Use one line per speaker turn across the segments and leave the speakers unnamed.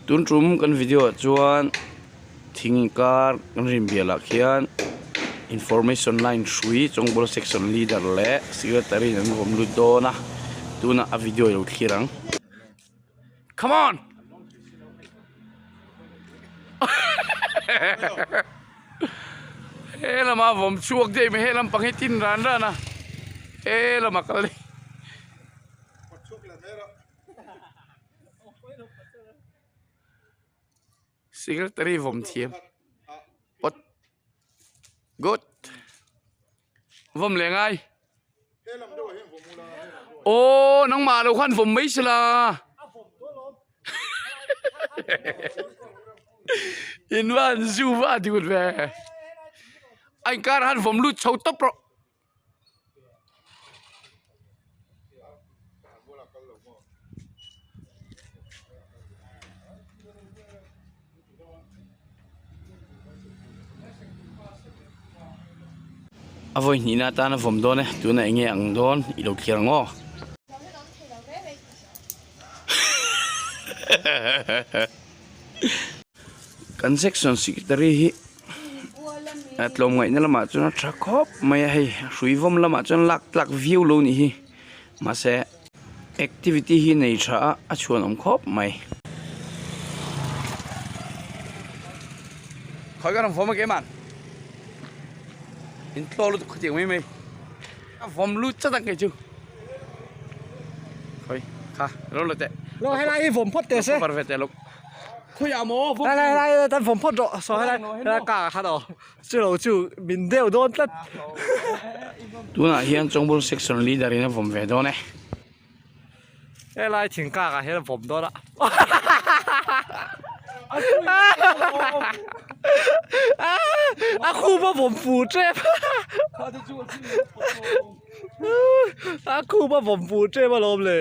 Tun tum kan video ah chuan thing inkar kan rinbial ah khian information line hrui Chawngbawla section leader leh secretary in an vawm lut dawn a tunah a video ilo thlir ang. Come on! He lama vawm chhuak daih mai he lampang hi tin ran ran a he lama kal daih. Secretary vawm thiam pawt good vawm leh ngai aw nangmah lo khan vawm mai sela in van zu va dut ve a inkar han vawm lut chho tawp rawh. A vawi hnihna atana vawm dawn e tunah eng nge ang dawn i lo thlir ang aw. Kan section secretary hi a tlawmngaihna lamah chuan a tha khawp mai a hei hrui vawm lamah chuan lak tlak viau lo nih hi mahse activity hi nei tha a a chhuanawm khawp mai. Khawi ka rawn vawm a keimah in tlaw lutuk khatiang mai mai a vawm lut chat ang kei chu khawi kha lo la teh
lo helai hi vawm phawt teh se
cover ve teh lawk. Khawiah maw vawm
Lai lai lai tan vawm phawt rawh saw helai helai kah ah khan aw chu lo chu min deuh dawn tlat.
Tunah hian Chawngbul section leader in a vawm ve dawn e.
Helai thing kak ah hian a vawm dawn a. A khum a vawm fu tep. A khum a vawm fu tep alawm le.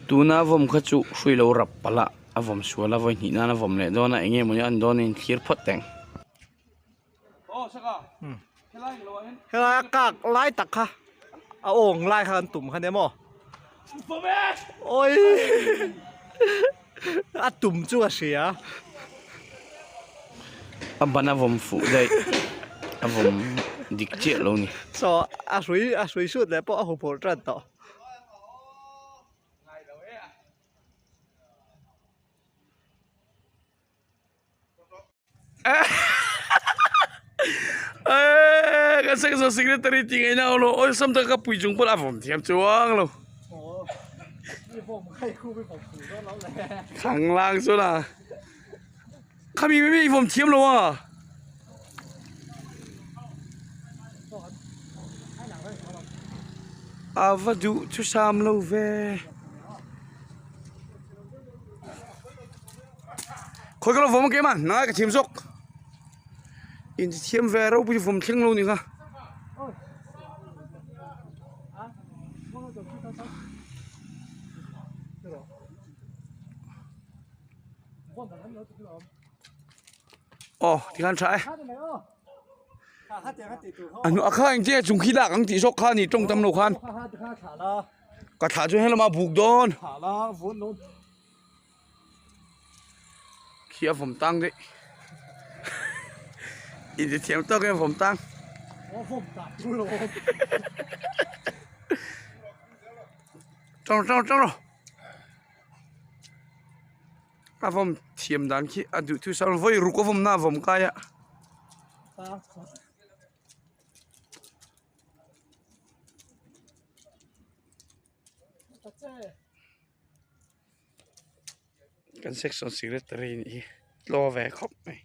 Tuna vawm kha chu hrui lo rap palh a, a vawm sual a vawi hnih nan a vawm leh dawn a eng nge mawni an dawn a inthlir phawt teng.
Helai a kak lai tak kha a awng lai kha kan tum kha nia maw awii a tum chu a hria.
A ban a vawm fuh daih a vawm dik chiah lo ni.
Saw a hrui a hrui hrut leh pawh a huphurh tan tawh.
Ka section secretary tih ngaihna a awm lo awlsam taka ka pui chung pawh a vawm thiam chuang lo thlang lang chuan a khami mai mai i vawm thiam lo a. A va duh thusam lo ve. Khawi ka lo vawm ang keimah nanga ka thiam zawk. Inthiam ve ropui vawm thleng lo ni kha. Aw tikhan tha e. A kha engtin nge chung khi lak ang tih zawk kha a ni tawng tam lo khan. Ka thlah chu helama buk dawn. Khi a vawm tang daih. Intithiam tawk in a vawm tang. Tawng tawng tawng rawh. A vawm thiam dan khi a duh thu sang vawi ruk a vawm na a vawm kai a. Kan section secretary nih hi tlaw ve khawp mai.